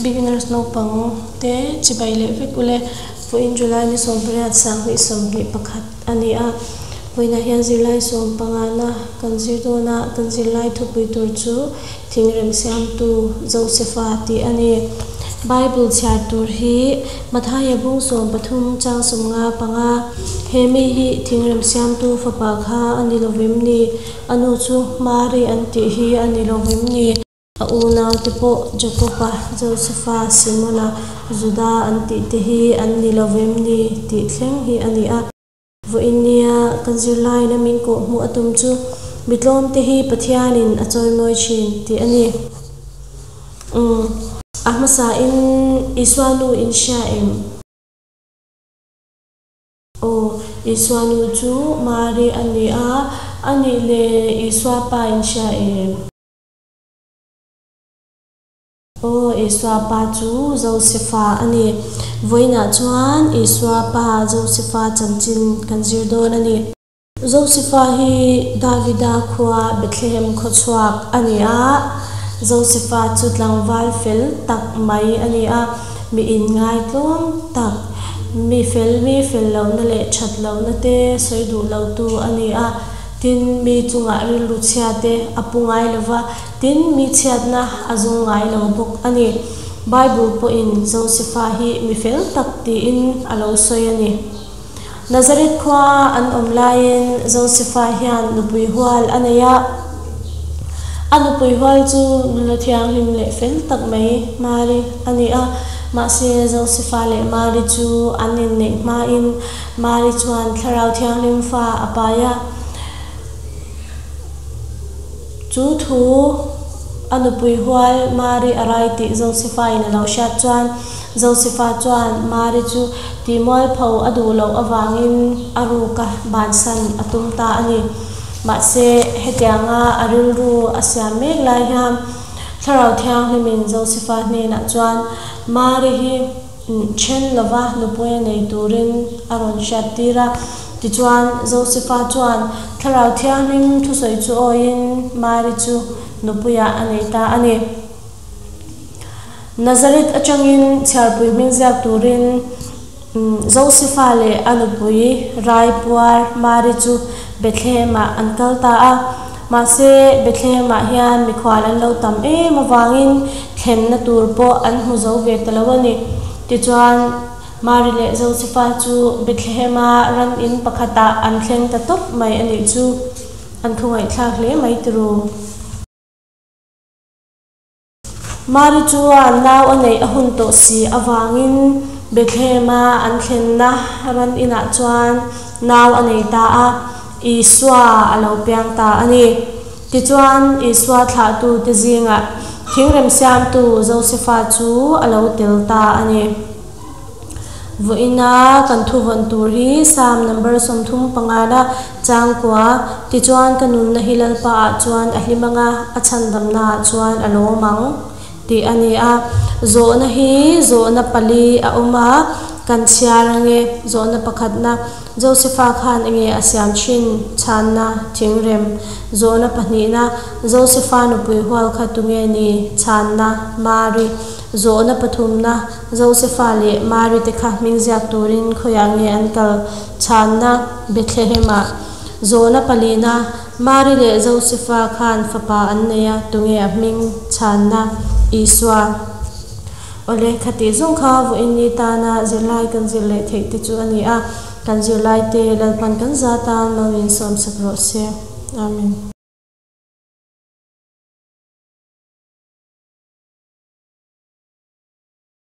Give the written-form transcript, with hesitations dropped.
Beginners naupang te chibai leh vek ule vawiin July ni 18 2021 a ni a. Vawiinah hian zirlai sawmpangana kan zir dawn a, kan zirlai thupui tur chu Thingrem siamtu Josepha tih a ni. Bible chhiar tur hi Mathaia bung 13 chang 55, He mi hi thingrem siamtu fapa kha a ni lovem ni? A nu chu Mari an tih hi a ni lovem ni? A unaute pawh Jakoba, Josefa, Simona, Juda an tih te hi an ni lovem ni? tih thleng hi a ni a. Vawiin nia kan zirlaiin a min kawh hmuh a tum chu mi tlawmte hi Pathianin a chawimawi thin tih a ni. Umm. A hmasain Isua nu in hria em? Aw, Isua nu chu Mari a ni a, a nih le Isua pa in hria em? Aw, Isua pa chu Josefa a ni. Vawiinah chuan Isua pa Josefa chanchin kan zir dawn a ni. Josefa hi Davida khua Bethlehem khawchhuak a ni a. Josefa chu tlangval fel tak mai a ni a, mi inngaitlawm tak, mi fel mi fel lohna leh that lohna te sawi duh lotu a ni a. Tin, mi chungah rilru chhia te a pu ngai lo va. Tin, mi chhiatna a zawng ngai lo bawk a ni. Bible pawhin Josefa hi mi fel tak tiin a lo sawi a ni. Nazareth khua an awm laiin Josefa hian nupui hual a nei a. A nupui hual chu nula thianghlim leh fel tak mai Mari a ni a. Mahse, Josefa leh Mari chu an inneih hmain Mari chuan Thlarau Thianghlim fa a pai a. Chu thu a nupui hual Mari a rai tih Josefa-in a lo hriat chuan, Josefa chuan Mari chu tihmualpho a duh loh avangin a ruka bansan a tum ta a ni. Mahse, hetianga a rilru a siam mek lai hian Thlarau Thianghlimin Josefa hnenah chuan Mari hi Then lova nupui a nei turin a rawn hriat tir a. Tichuan, Josefa chuan Thlarau Thianghlim thusawi chu awiin Mari chu nupuiah a nei ta a ni. Nazareth atangin chhiarpui hming ziak turin Josefa leh a nupui Raipuar Mari chu Bethlehem-ah an kal ta a. Mahse, Bethlehem-ah hian mikhual an lo tam em avangin thlenna tur pawh an hmu zo ve ta lo a ni. Tichuan, Mari leh Josefa chu Bethlehem-a ram in pakhatah an thleng ta tawp mai a nih chu. An khawngaihthlak hle mai tiraw? Mari chuan nau a neih a hun tawh si avangin Bethlehem-a an thlenna ran inah chuan nau a nei ta a, Isua a lo piang ta a ni. Tichuan, Isua thlahtute zingah thingremsiamtu Josefa chu a lo tel ta a ni. Vawiina kan thuvawn tur hi Psalm number 35 na changkua, Tichuan ka nunna hi Lalpa ah chuan a hlim anga, a chhandamna ah chuan a lawm ang, tih a ni a. Zawhna hi zawhna pali a awm a, kan chhiar ange. Zawhna pakhatna, Josefa khan enge a siam thin? Chhanna, Thingrem. Zawhna pahnihna, Josefa nupui hual kha tunge ni? Chhanna, Mari. Zawhna pathumna, Josefa leh Mari te kha hming ziak turin khawiah nge an kal? Chhanna, Bethlehem-ah. Zawhna palina, Mari leh Josefa khan fapa an nei a, tunge a hming? Chhanna, Isua. Awle, khatih zawng kha vawiin ni tana zirlai kan zir leh theih te chu a ni a, kan zirlaite Lalpan kan za tan mawin sawmsak rawh se. Amen.